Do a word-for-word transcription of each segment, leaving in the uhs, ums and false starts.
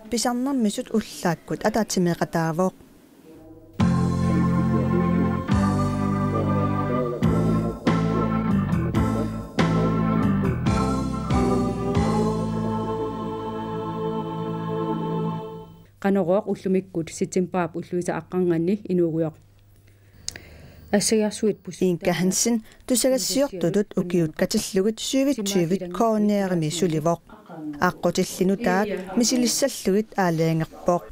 Pisarnermisut ullaakkut ataatsimeeqataavoq. Qanorooq ullumikkut septembarip ulluisa aqqarnganni inuugujoq. Assagiarsuit pus- Inka Hansen tusagassiortutut ukiut katillugit syvogtyve KNR-imi sulivoq. Aqqutilli nutaat misilissallugit aalajangerpoq.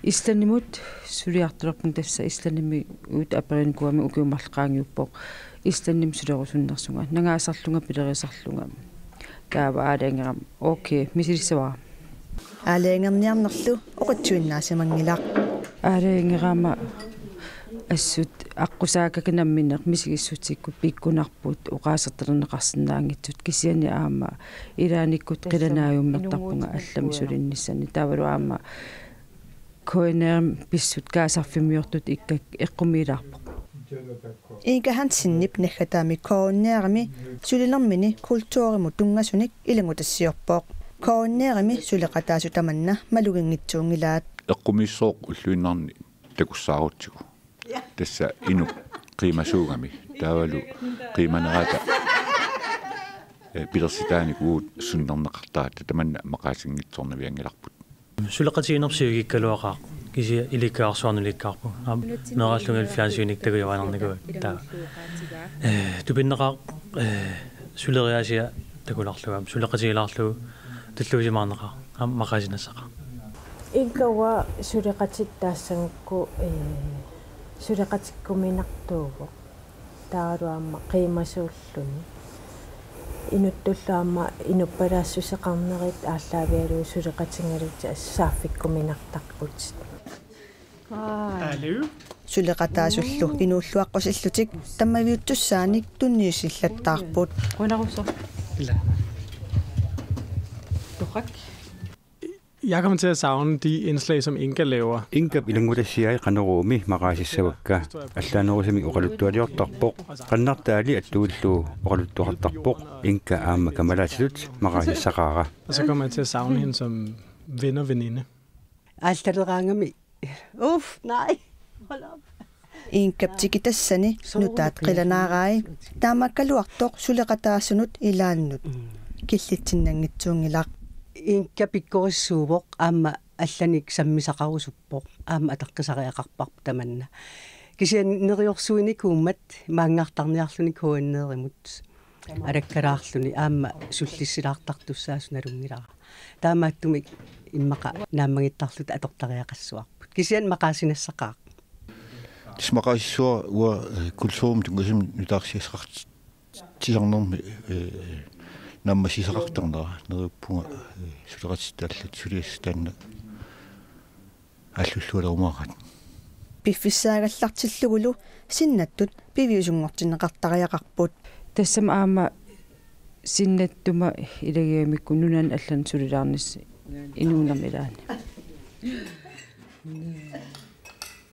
Islandimut suliartulerpunga, tassa Islandimi uut aperiinikuugami ukiut marluk qaangiuppoq. Islandimi sulerusunnersunga. Nangaasarlunga pilerisarlunga. Taava aalajangerama. Okay, misilissavara. Aalajangerniarnerlu oqitsuinnaasimanngilaq. Aalajangerama assut aqqusaagakka namminneq misigissutsikkut pikkunarput oqaasertalerneqarsinnaanngitsut, kisianni aamma ilaannikkut qilanaajummertarpunga allamik sulinnissani. Taavalu aamma KNR-imi pissut kaasarfimmiortut ikka eqqumiilaarpoq. Inka Hansenip naggataami KNR-imi sulilermini kulturimut tunngasunik ilanngutassiorpoq. KNR-imi suleqataasut tamanna maluginngitsuunngilaat. Eqqumiissooq ulluinnarni takussaarutsigu. Tassa inuk qiimasuugami. Taavalu qiimanerata, eh, pilersitaanikuuvugut sunnerneqartarput, tamanna maqaasinngitsoornavianngilarput. Suleqatigiinnerput sivikikkaluaqaaq, kisianni ilikkagaq suarnulikkaarpu. Aamma meeraallunga fjernsynik takujuaannarnikuuakka. Taava. Eh, tupinneqaaq, eh, suleriaasia takularlugu, aamma suleqatigilaarlugu talluusimaarneqaaq, aamma maqaasinassaqaaq. Inka, uanga suleqatitaassagukku, eh, suleqatikkuminartuuvoq. Taavalu aamma qiimasuulluni. Inuttullu aamma inuppalaassuseqarnerit aallaavigalugu suleqatigalutik saaffikkuminartarput. Suleqataasullu inuulluaqqusillutik tammaviutsussaanik tunniussillattaarput. Qujanarsuaq. Ila. Torrak. Jeg kommer til at savne de indslag, som Inka laver. Inkap ilanngutassiai Qanoruumi maqaasissavakka. Allaanerusumik oqaluttualiortarpoq. Qannartaali attuillu oqaluttuartarpoq. Inka aamma kamalaatitut maqaasissaqaara. Og så kommer jeg til at savne hende som vennerveninde. Aallaleraangami. Uff, nej. Hold op. Inkap tikitassani nutaat qilanaaraai, taamaakkaluartoq suleqataasunut ilaannut killitsinnanngitsuunngilaq. Inka pikkorissuuvoq, aamma allanik sammisaqarusuppoq, aamma ataqqisariaqarparput tamanna. Kisianni neriorsuinikuummat maanngartarniarluni KNR-imut alakkalaarluni aamma sullissilaartartussaasut nalunngilara. Taamaattumik immaqa naammagittarluta atortariaqassuarput. Kisianni maqaasinassaqaaq. Tassa maqaasissavara uanga, eh, kulturimut tunngasumik nutaarsiassaqartitsisarnermi, eh, naammassisaqartarnera, neriuppunga, eh, suleqatitta allat suliassat taanna aallullualerumaaraat. Piffissaagallartillugulu sinnattut piviusunngortinneqartariaqarput. Tassami aamma sinnattuma ilagigamikku nunani allani sulilaarnissi inuunermi ilaani.